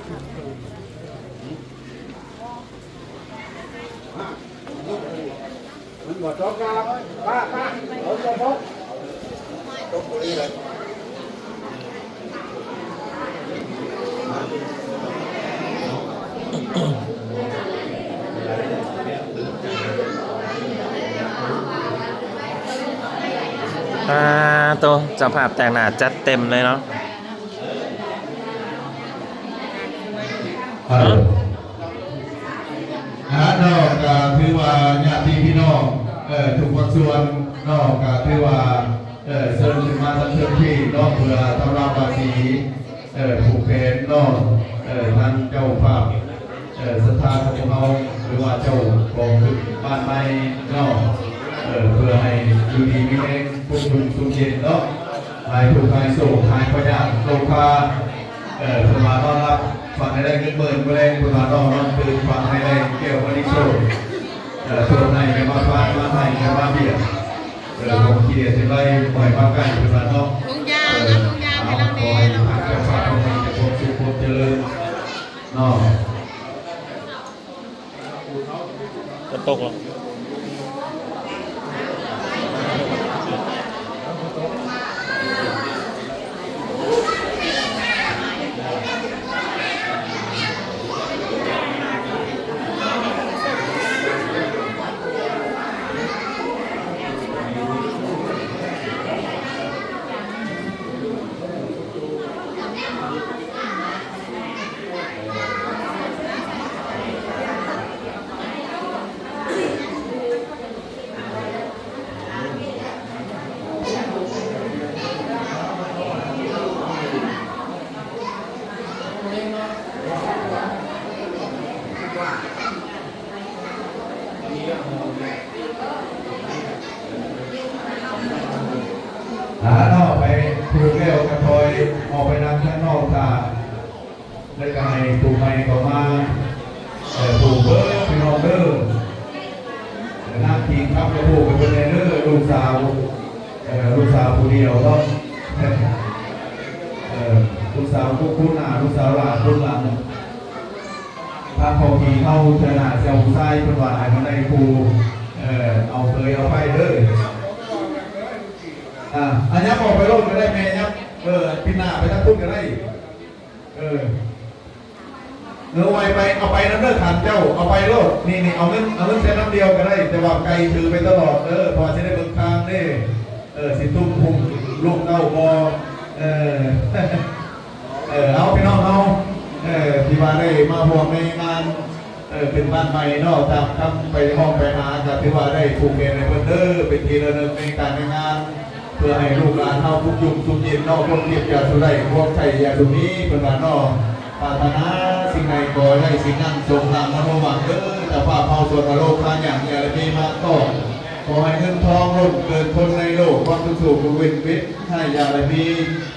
ມັນບໍ່ຕົກດອກ ປ້າ ປ້າ ຝົນບໍ່ຕົກ ຕົກບໍ່ດີເລີຍ. ປາໂຕ ເຈົ້າພາບແຕ່ງໜ້າຈັດເຕັມເລີຍເນາະ. ເອີ ອ່າ ເນາະ ກະຖືວ່າຍາດຕິພີ່ນ້ອງ ເອີ ທຸກພາກສ່ວນເນາະ ກະຖືວ່າ ເອີ ເຊີນຂຶ້ນມາທັງເທິງພີ້ເນາະ ເພື່ອທຳລາບາສີ ເອີ ຜູກແຂນເນາະ ເອີ ທາງເຈົ້າພາບ ເອີ ສັດທາຂອງພວກເຮົາ ຫຼືວ່າເຈົ້າຂອງບ້ານໃໝ່ເນາະ ເອີ ເພື່ອໃຫ້ຢູ່ດີມີແຮງ ພົບສຸກສຸກເຢັນເນາະ ຫາຍທຸກຫາຍໂສກ ຫາຍພະຍາດໂລຄາ ເອີ ເພິ່ນວ່ານອນຫຼັບຝັນໃຫ້ໄດ້ເງິນໝື່ນ ມື້ແລງເພິ່ນວ່ານອນ ນອນຕື່ນຝັນໃຫ້ໄດ້ແກ້ວມະນີໂຊດ ເອີ ໂຊດໃຫ້ຢ່າມາພາດ ມາໃຫ້ຢ່າມາບຽດ ເອີ ຄວາມຂີ້ດຽດຈັ່ງໃດບໍ່ໃຫ້ມາໃກ້ເພິ່ນວ່າເນາະ ທຸງຢາງ ເອີ ເອົາ ທຸງຢາງໃຫ້ລາວແດ່ ຂໍໃຫ້ທາງເຈົ້າພາບເຮົາມີແຕ່ຄວາມສຸກຄວາມຈະເລີນເນາະ. ຝົນຕົກແລ້ວ. ອ່າ ເນາະ ໄປຜູກແລ້ວກະຖອຍອອກໄປນັ່ງທາງນອກຖ້າ ແລ້ວກະໃຫ້ຜູ້ໃໝ່ເຂົ້າມາ ເອີ ຜູກເດີພີ່ນ້ອງເດີ ນາງຄິງຄຳກະຜູກໃຫ້ເພິ່ນແດ່ເດີ ລູກສາວ ເອີ ລູກສາວຜູ້ດຽວເນາະ ເອີ ລູກສາວຜູ້ໜ້າ ລູກສາວຫຼ້າຜູ້ຫຼັງ. ທາງພໍ່ຂີ້ເຮົາເທື່ອໜ້າຊິເອົາຜູ້ຊາຍ ເພິ່ນວ່າໃຫ້ມັນໄດ້ຜູ້ ເອີ ເອົາເຂີຍເອົາໃພ້ເດີ. ອ່າ ອັນຍັບອອກໄປໂລດກະໄດ້ແມ່ ຍັບ ເອີ ປິ່ນໜ້າໄປທາງພຸ້ນກະໄດ້ ເອີ ເອີ ໄວໄປ ເອົາໄປນຳເດີ ຂັນເຈົ້າ ເອົາໄປໂລດ ນີ້ໆ ເອົາເງິນ ເອົາເງິນໃສ່ນຳດຽວກະໄດ້ ແຕ່ວ່າໄກ່ຖືໄປຕະຫຼອດເດີ ເພາະວ່າຊິໄດ້ເບິ່ງທາງເດ້ ເອີ ຊິຕຸ້ມຫຸ້ມລູກເຕົ້າບໍ່ ເອີ. ເອີ ເອົາ ພີ່ນ້ອງເຮົາ ເອີ ທີ່ວ່າໄດ້ມາຮ່ວມໃນງານ ເອີ ຂຶ້ນບ້ານໃໝ່ເນາະ ຕາມຄຳໄປຮ້ອງໄປຫາ ກະຖືວ່າໄດ້ຜູກແຂນໃຫ້ເພິ່ນເດີ ເປັນທີ່ລະນຶກໃນການໃນງານ ເພື່ອໃຫ້ລູກຫຼານເຮົາສຸກຢູ່ສຸກເຢັນເນາະ ຄວາມເຈັບຢ່າສູ່ໄດ້ ຄວາມໄຂ້ຢ່າສູ່ມີ ເພິ່ນວ່າເນາະ ປາດຖະໜາສິ່ງໃດຂໍໃຫ້ໄດ້ສິ່ງນັ້ນ ສົມດັ່ງມະໂນໝັງເດີ ເຈົ້າພາບເຮົາສວດມະໂລຄາຫຍັງ ຢ່າໄດ້ມີມາຕ້ອງ ຂໍໃຫ້ເງິນທອງລົ້ນເກີນຄົນໃນໂລກ ຄວາມທຸກໂສກເວັນເວັນ ໃຫ້ຢ່າໄດ້ມີ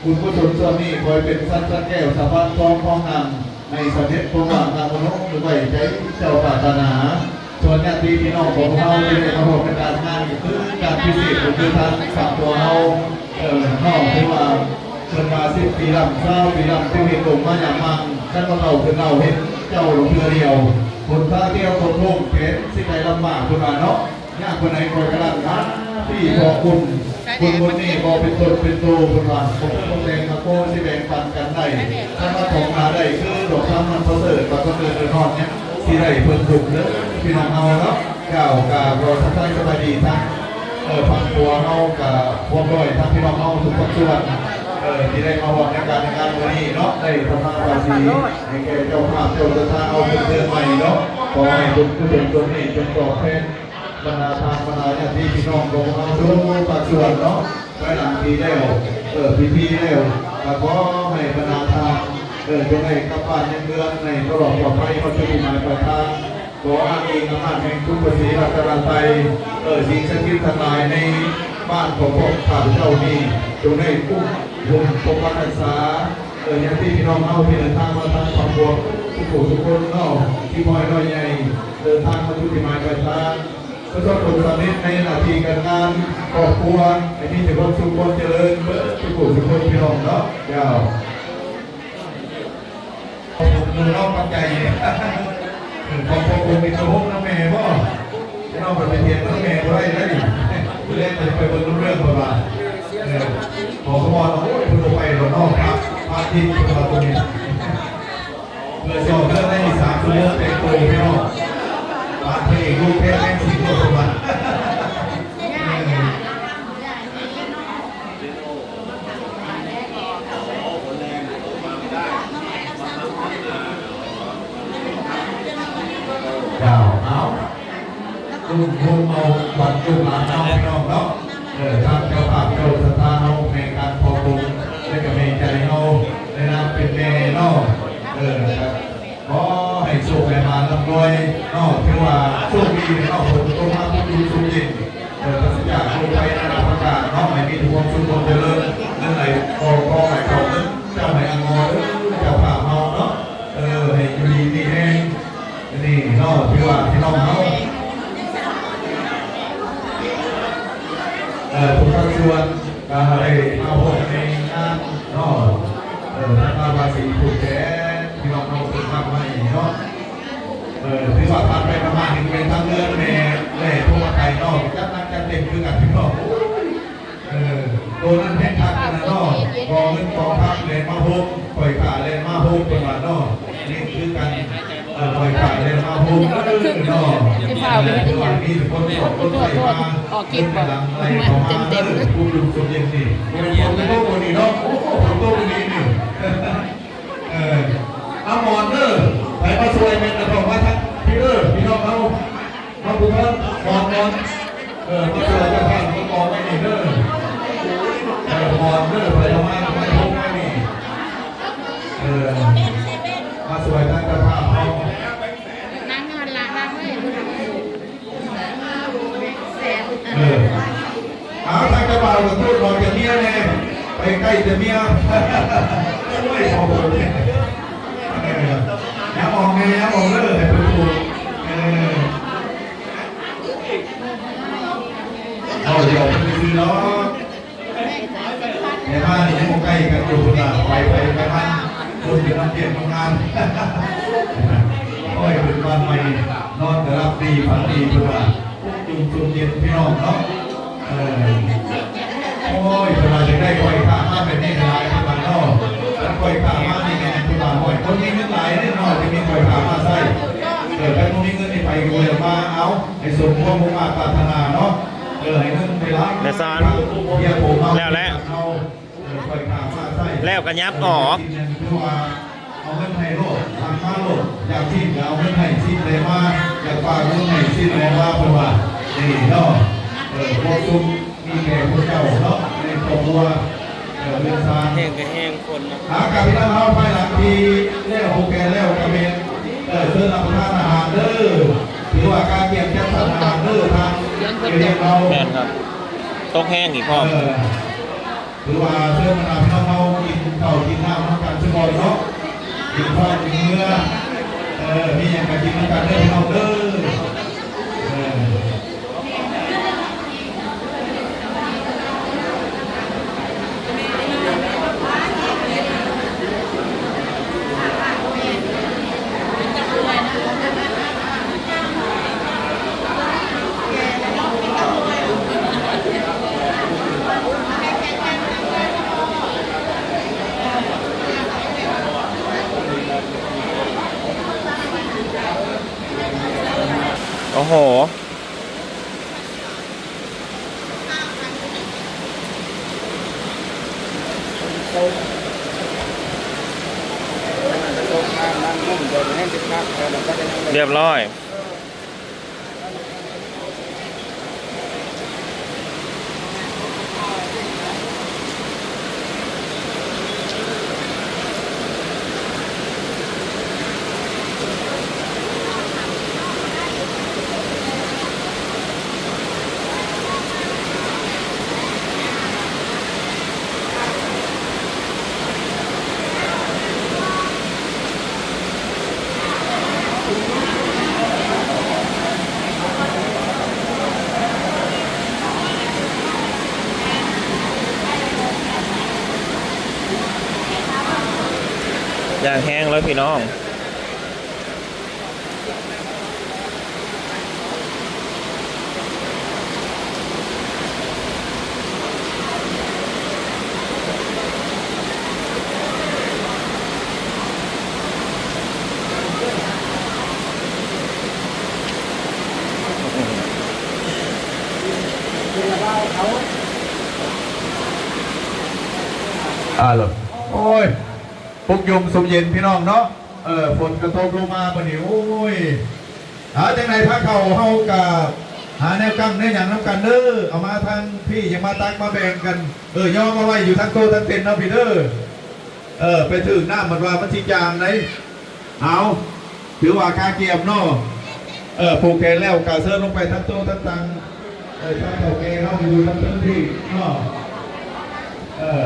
ບຸນກຸສົນສ່ວນນີ້ ຂໍໃຫ້ເປັນສັດສະແກ້ວ ສະພານທອງຂອງນາງ ໃຫ້ສຳເລັດຄວາມຫວັງຕາມມະໂນໄວ້ໃຈເຈົ້າປາດຖະໜາ. ສ່ວນຍາດຕິພີ່ນ້ອງຂອງພວກເຮົາທີ່ໄດ້ມາຮ່ວມໃນການງານ ກະຄືການພິເສດ ກະຄືທາງຄອບຄົວເຮົາ ເອີ ເຮົາຖືວ່າ ເພິ່ນວ່າສິບປີລຳ ຊາວປີລຳ ເປັນເຫັນລົງມາຍາມມັງ ຄັນວ່າເຖົ້າຂຶ້ນເລົ່າເຫັນເຈົ້າລົງເທື່ອດຽວ ຫົນທາງທີ່ເຮົາຕົກລົງ ແຂນຊິໄກລຳບາກ ເພິ່ນວ່າເນາະ. ຍາມຜູ້ໃດຂ້ອຍກະລັງຫາທີ່ພໍບຸນ ບຸນໝົດນີ້ບໍ່ເປັນຕົນເປັນໂຕ ເພິ່ນວ່າ ບໍ່ເປັນແຕ່ງມາໂກຊິແບ່ງປັນກັນໄດ້ ຄັນວ່າຂອງຫາໄດ້ຄືດອກຄຳມັນປະເສີດ ປະເສີດເດີຮອດຫຍັງຊິໄດ້ເພິ່ນບຸນເດີ ພີ່ນ້ອງເຮົາເນາະ. ເຈົ້າກະຂໍທັກທາຍສະບາຍດີທັງ ເອີ ຄອບຄົວເຮົາກະຮວມດ້ວຍທັງພີ່ນ້ອງເຮົາທຸກພາກສ່ວນ ເອີ ທີ່ໄດ້ມາຮ່ວມໃນການໃນງານມື້ນີ້ເນາະ ໄດ້ທຳມາພາສີໃຫ້ແກ່ເຈົ້າພາບເຈົ້າສັດທາເຮົາເປັນເດືອນໃໝ່ເນາະ ຂໍໃຫ້ບຸນກຸສົນຕົວນີ້ຈົ່ງຕອບແທນ ບັນດາທ່ານ ບັນດາຍາດຕິພີ່ນ້ອງຂອງເຮົາທຸກພາກສ່ວນເນາະ ພາຍຫຼັງທີ່ແລ້ວ ເອີ ພິທີແລ້ວ ກະຂໍໃຫ້ບັນດາທ່ານ ເອີ ຈົ່ງໄດ້ກັບບ້ານຍັງເຮືອນໃຫ້ຕະຫຼອດປອດໄພ ຮອດຈຸດໝາຍປາຍທາງ. ຂໍອ້າງອີງອຳນາດແຫ່ງຄຸນພະສີລັດຕະນະໄຕ ເອີ ສິ່ງສັກສິດທັງຫຼາຍໃນບ້ານຂອງພວກຂ້າພະເຈົ້ານີ້ ຈົ່ງໄດ້ຄຸ້ມ ຄຸ້ມປົກປັກຮັກສາ ເອີ ຍາດຕິພີ່ນ້ອງເຮົາທີ່ເດີນທາງມາທາງຄອບຄົວທຸກຜູ້ທຸກຄົນເນາະ ທີ່ນ້ອຍໃຫຍ່ ເດີນທາງມາຈຸດໝາຍປາຍທາງ ປະສົບຜົນສຳເລັດໃນໜ້າທີ່ການງານຄອບຄົວ ໃຫ້ມີແຕ່ຄວາມສຸກຄວາມຈະເລີນເບິດທຸກຜູ້ທຸກຄົນ ພີ່ນ້ອງເນາະ. ເຈົ້າ ຂອບຄຸນ ເອີ ເນາະ ປັດໄຈ ເອີ ຂອງພໍ່ຄົງນີ້ສະບົກນຳແມ່ບໍ່? ເນາະ ໄປ ໄປຖຽງນຳແມ່ບໍ່ໄດ້ເດ້ນີ້ ມື້ແລງກໍຈະໄປເບິ່ງນຳເລື່ອງເພິ່ນວ່າ ເອີ ຂໍຂະໝອນ ໂອ້ຍ ເພິ່ນບໍ່ໄປດອກເນາະ ພະ ພະອາທິດເພິ່ນວ່າຕົວນີ້ ເພື່ອຊອກເລື່ອງໃນສາມຕົວເລື່ອງແຕ່ງໂຕພີ່ນ້ອງ ບາດພະເອກລູກແພ້ແມ່ນສິງໂລດເພິ່ນວ່າ ເອີ. ເຈົ້າ ເອົາ ລຸ້ນໂຮມເອົາຂວັນລູກຫຼານເຮົາພີ່ນ້ອງເນາະ ເອີ ທາງເຈົ້າພາບເຈົ້າສັດທາເຮົາ ແມ່ການພໍ່ຄົງ ແລະກະແມ່ໃຈເຮົາ ໃນນາມເປັນແມ່ເນາະ ເອີ ກໍ ຂໍໃຫ້ໂຊກໃຫ້ໝານລ່ຳລວຍເນາະ ຖືວ່າໂຊກດີເນາະ ຝົນຕົກມາປຸບຢູ່ຊຸ່ມເຢັນ ເອີ ປາສະຈາກໂລກໄພນານາປະການເນາະ ໃຫ້ມີແຕ່ຄວາມສຸກຄວາມຈະເລີນ ເງິນໄຫຼກໍຂໍໃຫ້ເຂົ້າເງິນເຈົ້າໃຫ້ອາງໍເດີ ເຈົ້າພາບເຮົາເນາະ ເອີ ໃຫ້ຢູ່ດີມີແຮງ ນີ້ເນາະ ຖືວ່າພີ່ນ້ອງເຮົາ ເອີ ທຸກພາກສ່ວນ ກໍໄດ້ມາພົບໃນງານເນາະ ເອີ ທາງລາວາສີຜູກແຂນ ພີ່ນ້ອງເຮົາເພິ່ນພາໃໝ່ເນາະ ເອີ ຖືວ່າຜ່ານໄປຜ່ານມານີ້ແມ່ນທາງເຮືອນແມ່ແລະພວກໄທເນາະ ຈັດໜັກຈັດເຕັມຄືກັນພີ່ນ້ອງ ໂອ້ຍ ເອີ ໂຕນັ້ນແຮງຄັກຂະໜາດເນາະ ກອງເງິນກອງຄຳແລ່ນມາໂຮມ ຂ້ອຍຂ້າແລ່ນມາໂຮມເພິ່ນວ່າເນາະ ນີ້ຄືກັນ ເອີ ຂ້ອຍຂ້າແລ່ນມາໂຮມເດີເນາະ ເອີ ຖືວ່າມີແຕ່ຄົນສອບຄົນໄຂ້ມາ ເງິນກຳລັງໄຫຼເຂົ້າມາເດີ ຜູ້ຢູ່ສົມເຢັນນີ້ ຝົນຕົກມື້ນີ້ເນາະ ໂອ້ ຝົນຕົກມື້ນີ້ນີ້ ເອີ ອາໝອນເດີ ໃຜມາຊ່ວຍແມ່ນກະຕ້ອງມາທາງພີ້ເດີ ພີ່ນ້ອງເຮົາ ມາບຸນມາໝອນ ໝອນ ເອີ ມາຊ່ວຍເຈົ້າພາບໝອນໄວ້ນີ້ເດີ ເອີ ໝອນເດີ ໃຜເອົາມາ ມາໂຮມໄວ້ນີ້ ເອີ ມາຊ່ວຍທາງເຈົ້າພາບເຮົາ ນັ່ງຫັ້ນລະ ນັ່ງເລີຍ. ເອີ ເອົາ ທາງເຈົ້າບ່າວກໍໂທດບອກຈາກເມຍແດ່ ໄປໃກ້ແຕ່ເມຍ ໂອ້ຍ ພໍ່ຄົງ ເອີ ຢ່າອອກແດ່ ຢ່າອອກເດີ ໃຫ້ເພິ່ນໂທດ ເອີ ເວົ້າຢອກເພິ່ນຊື່ໆດອກ. ແຕ່ບ້ານນີ້ຍັງບໍ່ໃກ້ກັນຢູ່ພຸ້ນນະ ໄປໃຜໄປມັນ ຄົນເປັນນຳວຽກນຳງານ ໂອ້ຍ ຂຶ້ນບ້ານໃໝ່ ນອນກໍຫຼັບດີ ຝັນດີເພິ່ນວ່າ ຈຸ່ມຊຸ່ມເຢັນພີ່ນ້ອງເນາະ ເອີ ໂອ້ຍ ເພິ່ນວ່າຢາກໄດ້ກ້ອຍຂ້າມາແບບນີ້ຫຼາຍ ເພິ່ນວ່າເນາະ ຄັນກ້ອຍຂ້າມານີ້ແມ່ນເພິ່ນວ່າ ໂອ້ຍ ຄົນມີເງິນຫຼາຍເດ້ເນາະ ຈະມີກ້ອຍຂ້າມາໃຊ້ ເອີ ຄັນບໍ່ມີເງິນນີ້ໄປກໍບໍ່ຢາກມາ ເອົາ ໃຫ້ສົມຄວາມມຸ່ງມາດປາດຖະໜາເນາະ ເອີ ໃຫ້ເງິນໄປຫຼາຍ ແມ່ສອນ ເພຍໂພມາ ແລ້ວແຫຼະ ເອີ ຄ່ອຍຂ້າມາໃຊ້ ແລ້ວກໍຫຍັບອອກ ເອີ ກິນຫຍັງຄືວ່າເອົາເງິນໃຫ້ໂລດ ຫາມາໂລດ ຢາກຊີ້ນກໍເອົາເງິນໃຫ້ ຊີ້ນໄດ້ມາ ຢາກຝາກເງິນໃຫ້ ຊີ້ນໄດ້ມາ ເພິ່ນວ່າ ນີ້ເນາະ ເອີ ຄວາມສຸກມີແກ່ພວກເຈົ້າເນາະ ໃນຄອບຄົວ ເອີ ເຮືອນຊານ ແຫ້ງກໍແຫ້ງ ຝົນນະ ອາກາດພີ່ນ້ອງເຮົາ ພາຍຫຼັງທີ່ແລ້ວຜູກແຂນແລ້ວກໍແມ່ນ ເອີ ເຊີນຮັບປະທານອາຫານເດີ ຖືວ່າການກຽມຈັດສັນອາຫານເດີ ທາງເອເລຍເຮົາ ແມ່ນຄັບ ຕົກແຮງອີກພ້ອມ ເອີ ຖືວ່າເຊີນບັນດາພີ່ນ້ອງເຮົາກິນເຂົ້າກິນນ້ຳນຳກັນຊະກ່ອນເນາະ ກິນເຂົ້າກິນເມືອ ເອີ ມີຫຍັງກໍກິນນຳກັນເດີພີ່ນ້ອງເດີ ເອີ. ໂອ້ໂຫ ຮຽບຮ້ອຍ. ຢ່າງແຮງເລີຍພີ່ນ້ອງ. ອາ ໂອ້ຍ ປຸກຍົມຊຸ່ມເຢັນພີ່ນ້ອງເນາະ. ເອີ ຝົນກະຕົກລົງມາບັດນີ້ ໂອ້ຍ. ອາ ຈັ່ງໃດພາເຂົ້າເຮົາກະຫາແນວກັ້ງແນວຫຍັງນຳກັນເດີ. ເອົາມາທາງພີ້ ຢ່າມາຕັກມາແບ່ງກັນ. ເອີ ຍໍມາໄວ້ຢູ່ທາງໂຕະທາງເຕັນເນາະພີ່ເດີ. ເອີ ໄປຖືກນ້ຳມັນວ່າມັນຊິຈາງໃດ. ເອົາ ຖືວ່າຄາກຽມເນາະ. ເອີ ຜູກແຂນແລ້ວກະເຊີນລົງໄປທາງໂຕະທາງຕັ່ງ. ເອີ ທາງເຖົ້າແກ່ເຮົາຢູ່ທາງເທິງພີ້ເນາະ. ເອີ.